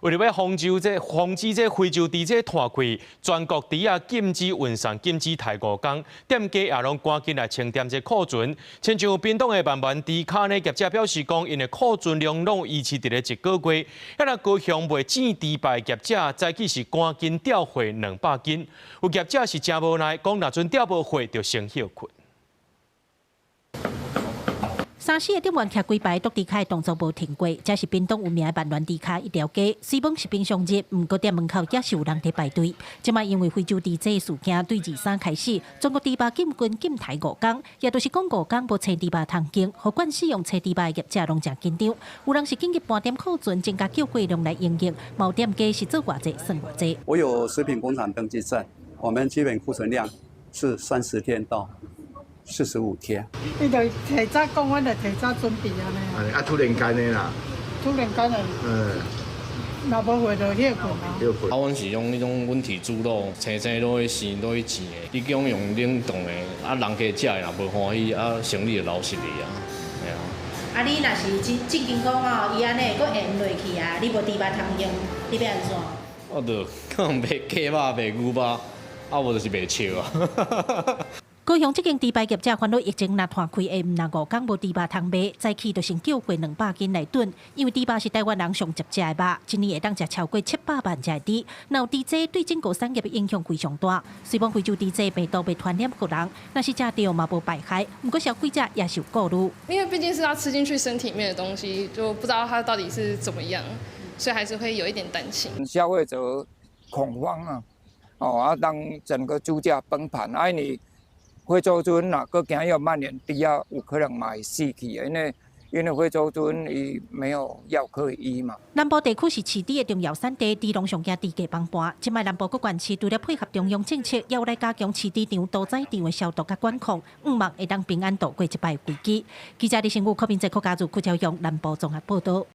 為著欲防止這非洲豬這湠開，全國豬仔禁止運送、禁止刣五工，店家也攏趕緊來清點這庫存。親像屏東的萬巒豬跤呢，業者表示講，𪜶的庫存量攏維持佇咧一個月。啊若高雄賣煎豬排業者，早起是趕緊調貨200斤，有業者是誠無奈，講若陣調無貨，就先歇睏。三四个店員徛規排，剁豬跤的動作無停過。這是屏東有名的萬巒豬跤一條街，雖罔是平常日，毋過店門口也是有人佇排隊。這擺因為非洲豬這事件，對23開始，全國豬肉禁運禁刣五工，也就是講五工無青豬肉通經，予慣使用青豬肉的業者攏誠緊張。有人是緊急盤點庫存，增加叫貨量來應應，嘛有店家是做偌濟算偌濟。我有食品工廠登記證，我們基本庫存量是30天到45天。伊就提早講，阮就提早準備按呢。啊，突然間的啦。突然間的。若無貨就歇睏啊。歇睏。啊，阮是用彼種溫體豬肉，青青落去生落去煎的。你講用冷凍的，啊，人家食的若無歡喜，啊，生意就流失去啊。嘿啊。啊，你若是真正經講哦，伊按呢閣延落去啊，你無豬肉通用，你欲按怎？我就可能賣雞肉、賣牛肉，啊無就是賣笑啊。高雄這間豬排業者煩惱疫情若湠開，會毋但五工無豬肉通賣，早起就先叫貨200斤來囤，因為豬肉是台灣人上捷食的肉，一年會當食超過700萬隻豬。若有豬災對整個產業的影響非常大。雖罔非洲豬災病毒袂傳染予人，若是食著嘛無排害，毋過消費者也是有顧慮。因為畢竟是要吃進去身體裡面的東西，就不知道它到底是怎麼樣，所以還是會有一點擔心。消費者恐慌啊，哦啊，當整個豬價崩盤，啊你。非洲豬若閣驚欲蔓延，豬仔有可能嘛會死去，因為非洲豬伊沒有藥可以醫嘛。南部地區是飼豬的重要產地，豬農上驚豬價崩盤。這擺南部各縣市除了配合中央政策，也有來加強飼豬場、屠宰場的消毒佮管控，向望會當平安度過這擺危機。記者李新武、柯明哲、柯家祖、柯朝陽南部綜合報導。